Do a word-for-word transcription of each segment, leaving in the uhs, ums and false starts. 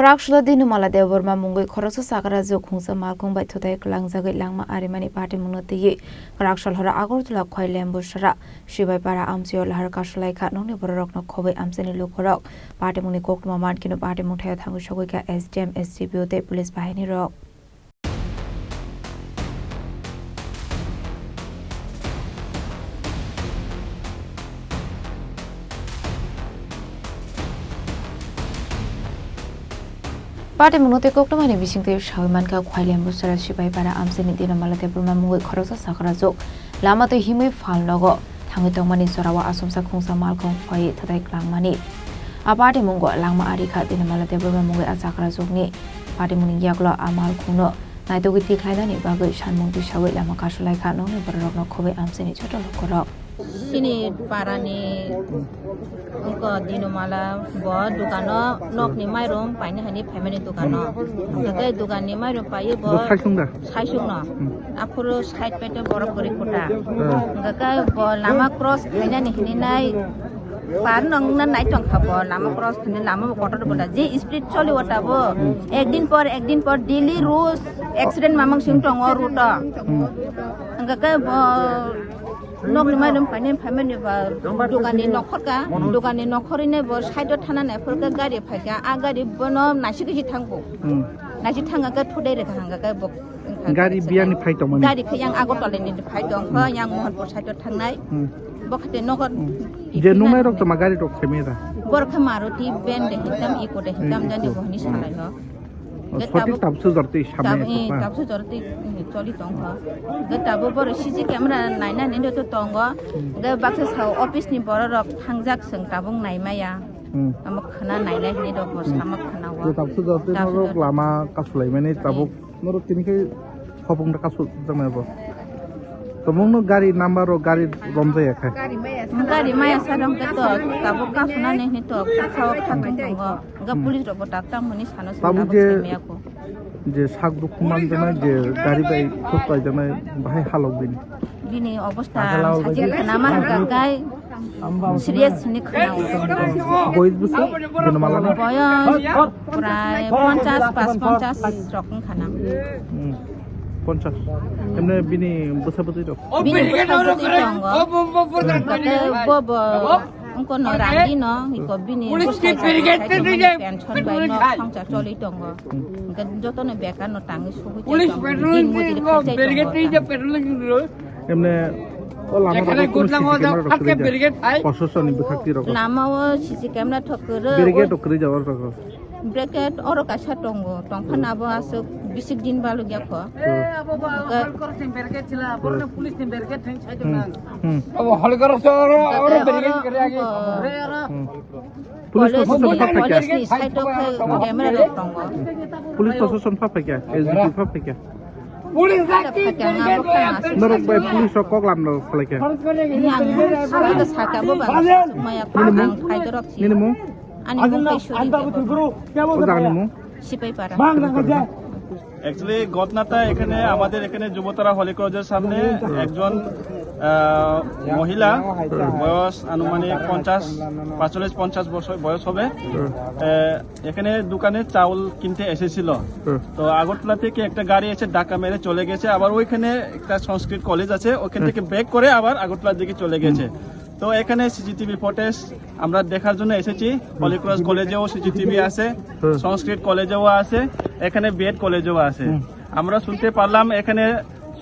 Kwraksalo Dinumala Debbarma mungwi khoroksa chakrajwk khungsa malkhung bai thutai kwlangjagwi langma arimani patimungno twiwi Kwraksal horo Agartala Khwai Lembusara Sibaipara amchaio lahar kasulaikha. Nokni bororokno khobwi amchaini lukurok patimungni koktwma mankhe patimung thaio thangwi sogwikha S D M, S D P O tei police bahinirok. Patimungno tei koktwmani bisingtwi sawi mankha, Khwai Lembusara Sibaipara amchaini Dinumala Debbarma mungwi khoroksa chakrajwk lama twi himwi phalnogo thangwi tongmani jorao achomsa khungsa malkhung khwlaiwi thutai kwlangmani. A patimungo langma arikha Dinumala Debbarma mungwi a chakrajwkni patimungni yaklo a malkhungno naitugwi tikhlainani bagwi sanmung tisawi lama kasulaikha nokni bororokno khobwi amchaini joto lukurok. Chini parani wngkha Dinumala, bo dukano nokni mairum paina hwnwi phaimani dukano. Hwnkhe dukanni mairum paiwi bo Bo saisung da? Saisungno. Hmm. Aphuru side paito borok kwrwi kota. Hmm. Hwnkhe bo lama cross khainani hwnwi nai par nongna nai tongkha bo lama cross khainani lama bo kotor bo da. Je speed choli o tabo Hmm. ekdin por ekdin por daily rules accident mamang sing tongo road o. Hmm. Hwnkhe bo Nokni mairum paine phaimani ba dokanni nokhorka, dokanni nokhorine bo side o thana naiphurkha gari phaikha, a gari bono naisik khe thangbo. Hmm. Naisik thangkha khe thudai rekha hangkha khe bo. Gari biyani phai tongmani? Gari khe yang Agartala ni phai tongkha, Hmm. yang Mohanpur side o thangnai. Hmm. Bo khate nogo Hmm. Je nungnai rok tongma gari rok semi da? Bor khe Maruti van de hitam, Eeco de hitam Hmm, jani Eeco. Bo hini Hmm. salai ho. Oh, Ge sotik tabuk tabsu jorti samne tab-, eh, tongma. Tabsu jorti, eh, choli tongkha. Ge tabuk boro C C camera naina nini to tongo. Hmm. Ge baksa sao office ni borok rok thangjak seng tabuk naimaya. Hmm. Amo khana nainai hini rok bo Hmm. sama khana o. Ge tabsu jorti Tabsu norok jorti. Lama kasulai mani tabuk Eh. Norok tini khe khopung da kasu jama bo. Tabuk no gari number rok gari romjaya khe. Gari maya sa rong ke to tabuk kasuna nini to sao khatung tongo. Hwnkhe Hmm. Police rok bo tak tang hwnwi sano se Tabuk tabuk je, saimaya kho. Je sak dukhu manjaknai, je gari bai thuk khlaijaknai, bahai halok bini. Bini obostha sajik khwnama hwnkha kai serious hwnwi khwnao. Boyos bwswk? Bini malani? Boyos prai ponchas, pas ponchas rok wngkha na. Hmm. Ponchas. Emne bini bwsa bwtwi rok? Bini bwsa bwtwi tongo. Hwnkhe bo bo Wngkha no randi no, iko bini bwsai bai no pension bai no songchar choli tongo. Hwnkhe jotono bekar no tangwi sugwi tong, din mojuri khaijai tongo. Emne o lama rogo kuno C C camera rok kwrwi jak? Proshasoni bwkhak twi rogo. Lama o C C camera thok kwrwi. Barricade rok kwrwi jak oro rogo. Bracket oro kaisa tongo, tongphano abo aswk bisik din balugya kho. Hmm. Hwnkhe Hmm. Hmm. Abo holi koroksa oro, oro hwnkhe barricade oro kari agi. Abo Hmm. Police college proshashan ni, pha phaikya? College ni side o khe camera rok tongo. Police proshashan pha phaikya? S D P pha phaikya? Police pha phaikya, ang abo khe aswk Norok bai police rok kok lamno khlaikha? Yang saka bo ba maya kho ang phai dorop si. Nini mung? Ani mung khe Suri Debbarma. O jaga ni mung? Sipaipara. Actually, ঘটনাটা এখানে আমাদের এখানে যুবতারা হলি কলেজের সামনে একজন, আহ, মহিলা, বয়স আনুমানিক পঞ্চাশ, পাঁচচল্লিশ পঞ্চাশ বছর বয়স হবে। আহ, এখানে দোকানে চাউল কিনতে এসেছিল। তো আগরতলা থেকে একটা গাড়ি এসে ধাক্কা মেরে চলে গেছে। আবার ওইখানে একটা সংস্কৃত কলেজ আছে, ওখান থেকে ব্যাক করে আবার আগরতলার দিকে চলে গেছে। তো এখানে সিসিটিভি ফুটেজ আমরা দেখার জন্য এসেছি। হলি ক্রস কলেজেও সিসিটিভি আছে, হুম। সংস্কৃত কলেজেও আছে, এখানে বিএড কলেজেও আছে। হুম। আমরা শুনতে পারলাম এখানে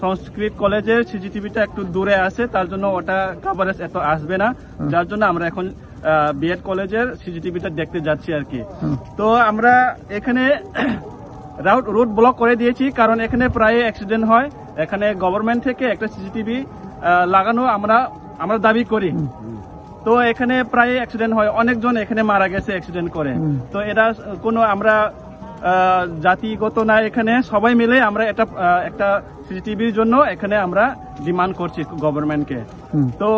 সংস্কৃত কলেজের সিসিটিভিটা একটু দূরে আছে, তার জন্য ওটা কভারেজ এত আসবে না, হুম। যার জন্য আমরা এখন, আহ, বিএড কলেজের সিসিটিভিটা দেখতে যাচ্ছি আর কি। হুম। তো আমরা এখানে রাউট, রোড ব্লক করে দিয়েছি, কারণ এখানে প্রায় অ্যাক্সিডেন্ট হয়। এখানে গভর্নমেন্ট থেকে একটা সিসিটিভি, আহ, লাগানো আমরা, আমরা দাবি করি। হুম। তো এখানে প্রায় অ্যাক্সিডেন্ট হয়, অনেকজন এখানে মারা গেছে অ্যাক্সিডেন্ট করে। হুম। তো এটা কোনো আমরা, আহ, জাতিগত না, এখানে সবাই মিলে আমরা এটা, আহ, একটা সিসিটিভির জন্য এখানে আমরা ডিমান্ড করছি গভর্নমেন্টকে। হুম। তো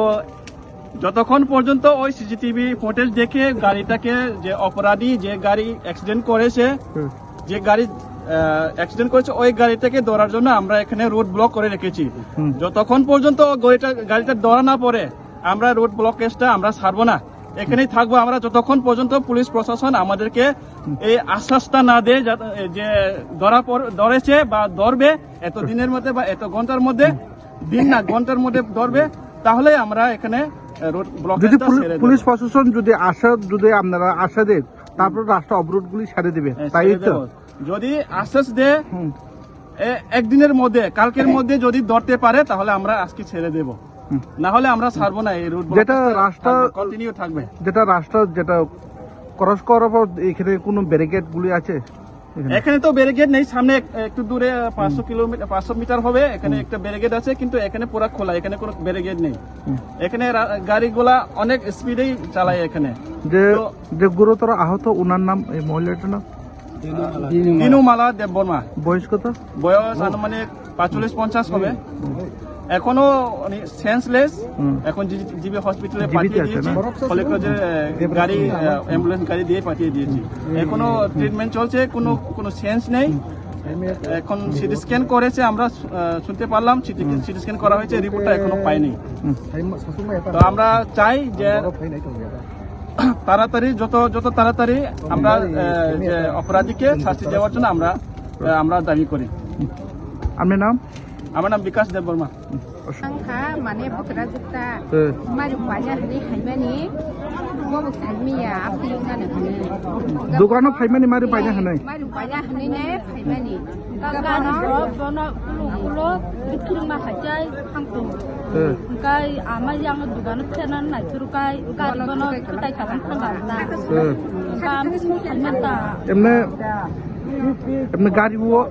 যতক্ষণ পর্যন্ত ওই সিসিটিভি ফুটেজ দেখে গাড়িটাকে, যে অপরাধী, যে গাড়ি অ্যাক্সিডেন্ট করেছে, হুম। যে গাড়ি, আহ, অ্যাক্সিডেন্ট করেছে, ওই গাড়িটাকে ধরার জন্য আমরা এখানে রোড ব্লক করে রেখেছি। হুম। যতক্ষণ পর্যন্ত গাড়িটা, গাড়িটা ধরা না পড়ে, আমরা রোড ব্লকেজটা আমরা ছাড়বো না। এখানেই থাকবো আমরা যতক্ষণ পর্যন্ত পুলিশ প্রশাসন আমাদেরকে এই আশ্বাসটা না দেয়, যাতে, যে ধরা পড়-, ধরেছে বা ধরবে এত দিনের মধ্যে বা এত ঘন্টার মধ্যে, দিন না, ঘন্টার মধ্যে ধরবে, তাহলে আমরা এখানে, এ, রোড যদি ব্লকেজটা পুলি-, ছেড়ে দেব। পুলিশ প্রশাসন যদি আশা, যদি আপনারা আশা দেন, তারপর রাস্তা অবরোধগুলি ছেড়ে দিবে, হ্যাঁ, তাই ছেড়ে তো? দেব। যদি আশ্বাস দেয়, হুম। এ, একদিনের মধ্যে, কালকের মধ্যে যদি ধরতে পারে, তাহলে আমরা আজকে ছেড়ে দেব। হুম। না হলে আমরা ছাড়বো না এই রোড যেটা ব্লকেজটা রাস্তা থাকবে, কন্টিনিউ থাকবে। যেটা রাস্তা যেটা ক্রস করার পর এখানে কোনো ব্যারিকেডগুলি আছে? এখানে? এখানে তো ব্যারিকেড নেই, সামনে এক-, একটু দূরে পাঁচশো হুম। কিলোমিটার, পাঁচশো মিটার হবে, এখানে হুম। একটা ব্যারিকেড আছে, কিন্তু এখানে পুরা খোলা, এখানে কোনো ব্যারিকেড নেই। হুম। এখানে রা-, গাড়িগুলা অনেক স্পিডেই চালায় এখানে। যে, তো যে গুরুতর আহত ওনার নাম, এই মহিলাটার নাম? দিনুমালা দেববর্মা। বয়স কত? বয়স আনুমানিক পাঁচচল্লিশ পঞ্চাশ হবে। এখনো উনি সেন্সলেস। হুম। এখন জি-, জিবি হসপিটালে জীবিত পাঠিয়ে আছে দিয়েছি। না? খলিগঞ্জের, আহ, গাড়ি, আহ, অ্যাম্বুলেন্স গাড়ি দিয়ে পাঠিয়ে দিয়েছি। এখনো ট্রিটমেন্ট চলছে, কোনো, কোনো সেন্স নেই। এখন সিটি স্ক্যান করেছে, আমরা, আহ, শুনতে পারলাম সিটি, হুম। সিটি স্ক্যান করা হয়েছে, রিপোর্টটা এখনো পাইনি। হুম। তো আমরা চাই যে তাড়াতাড়ি, যত, যত তাড়াতাড়ি আমরা, আহ, যে অপরাধীকে শাস্তি দেওয়ার জন্য আমরা, আহ, আমরা দাবি করি। আপনার নাম? আমার নাম বিকাশ Debbarma. Ang kha mane butra jukta. Eh. Mari panya hini haimani. Mo bo saimiya, apti ngana hini. Dogano phaimani mari panya hini. Mari panya hini ne phaimani. Gagano bono ulo ulo dikir ma hajai hangko. Eh. Kai ama yang dogano thena na churu kai gari bono tai kalang thangna. Eh. Kam sung mata. Emne Emne gari o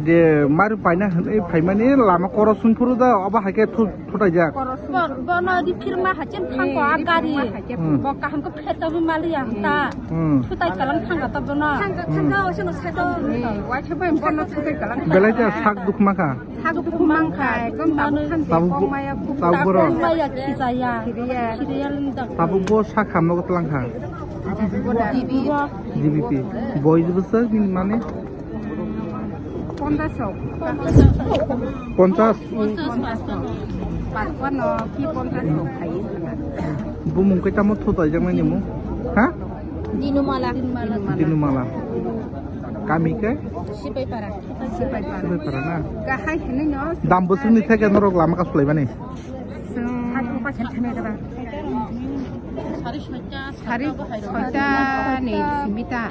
je mari paina hwnwi phaimani lama koros wng phuru da, obo hai khe thu-, thutaijak. Bo-, bono di phirma hachin thangko a gari. Hmm. Bo kaham ko pheto bi mali ya ta. Hmm. Thutai kalang thanga ta bono. Thanga, thanga, o sino sato. Belai ta sak duk ma kha. Sak duk mang kha, ekdom tabuk phan tabuk kong maya, tabuk borok. Kong maya khijaya. Khiriya. Khiriya lindang. Tabuk bo sak hamno ko tlang kha. G B P. Boys bwswk nini mani? Ponchash. Ponchash? Ponchash. Pachpano ki ponchash rok khai. Bumung khe tamo thutai jaknai ni mung? Ha? Dinumala. Dinumala. Kami khe? Sipaipara. Sipaipara. Sipaipara na? Kahai hinui no. Dam bwswkni theke norok lama kasulaimani? Chwng sari soita ni simita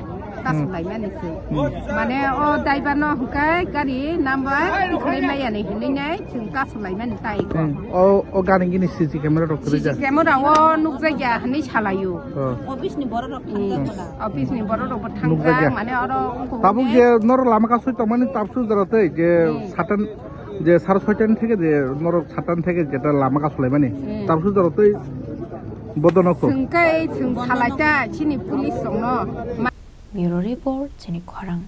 ta kasulaimani chwng. Hmm. Mane o driver no hwnkhe gari number tikhlai maya ni hinui nai chwng kasulaimani tai ko. Hmm. O, o gari gini C C camera rok kwrwi C C jak? Camera o nukjakya hinui salaio. Oh. Office ni borok rok thangjakmana. Office ni borok rok bo thangjak, nukjakya. Mane oro wngkuk tabuk ne. Je norok lama kasui tongmani tabuk jora tei je hmm. Satan je sar soitan theke je norok satan theke jeta lama kasulaimani hmm. Tabuk jora tei bodono ko. Chwng kai chwng salaita chini police rok no. Bureau Report, chini khorang.